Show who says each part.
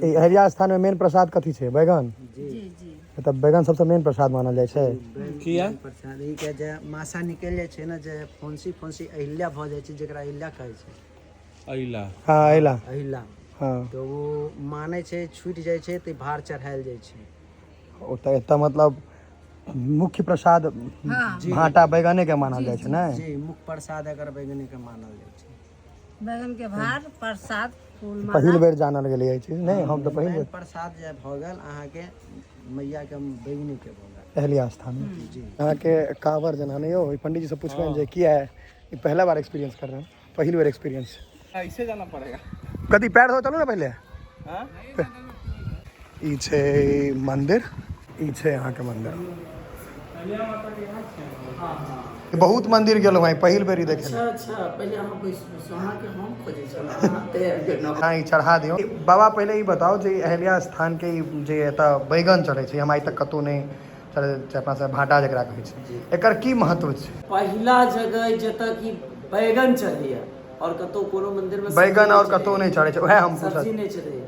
Speaker 1: ई अहिल्या स्थान में मेन प्रसाद कथी छै? बैगन।
Speaker 2: जी जी।
Speaker 1: तऽ बैगन सबसँ मेन प्रसाद मानल जाइ छै।
Speaker 3: किया?
Speaker 4: प्रसाद ई के जे मासा निकलि जाइ छै ने, जे फुंसी फुंसी अहिल्या भऽ जाइ छै, जेकरा अहिल्या कहै छै।
Speaker 3: अइला।
Speaker 1: हँ, अहिला।
Speaker 4: अहिला। तऽ ओ मानै छै, छूटि जाइ छै तऽ भार चढ़ायल जाइ छै।
Speaker 1: ओ तऽ एतऽ मतलब मुख्य प्रसाद भाटा बैगने के मानल जाइ छै ने?
Speaker 4: जी, मुख्य प्रसाद एकर बैगने के मानल जाइ छै।
Speaker 2: बैगन के भार प्रसाद फूल माला।
Speaker 1: पहिल बेर जानल गेलै ई चीज नहि, हम तऽ पहिल
Speaker 4: मेन
Speaker 1: बेर।
Speaker 4: प्रसाद जे भऽ गेल अहाँके मैया के, बैगने के भऽ गेल।
Speaker 1: अहिल्या स्थान में अहाँके कांवर जेना नहि यौ, ई पंडीजी से पुछबनि जे किया ई पहला बार एक्सपीरियंस कर रहे हैं, पहिल बेर एक्सपीरियंस।
Speaker 3: ऐसे जाना पड़ेगा।
Speaker 1: कथी, पैर धो चलू ने पहिले।
Speaker 3: हाँ?
Speaker 1: ई छै मंदिर, ई छै अहाँके मंदिर। बहुत मंदिर गेलहुँ हैं, पहिल बेर ई देखे।
Speaker 5: अच्छा, पहिले अहाँ बैसू, अहाँके हम खोजै छलहुँ, अहाँ तैयार गेलहुँ।
Speaker 1: हाँ, ई चढ़ा दियौ बाबा। पहिले ई बताउ जे ई अहिल्या स्थान के ई जे एतऽ बैगन चढ़ै छै, हम आइ तक कतहु नहि चढ़ै छै, अपना सब भाटा जकरा कहै छै, एकर की महत्व छै?
Speaker 5: पहिला जगह जतऽ कि बैगन चढ़ैया, और कतौ कोनो मंदिर में
Speaker 1: बैगन और कतहु नहि चढ़ै छै, उएह हम
Speaker 5: सब्जी
Speaker 1: पूछत
Speaker 5: नहि चढ़ैया।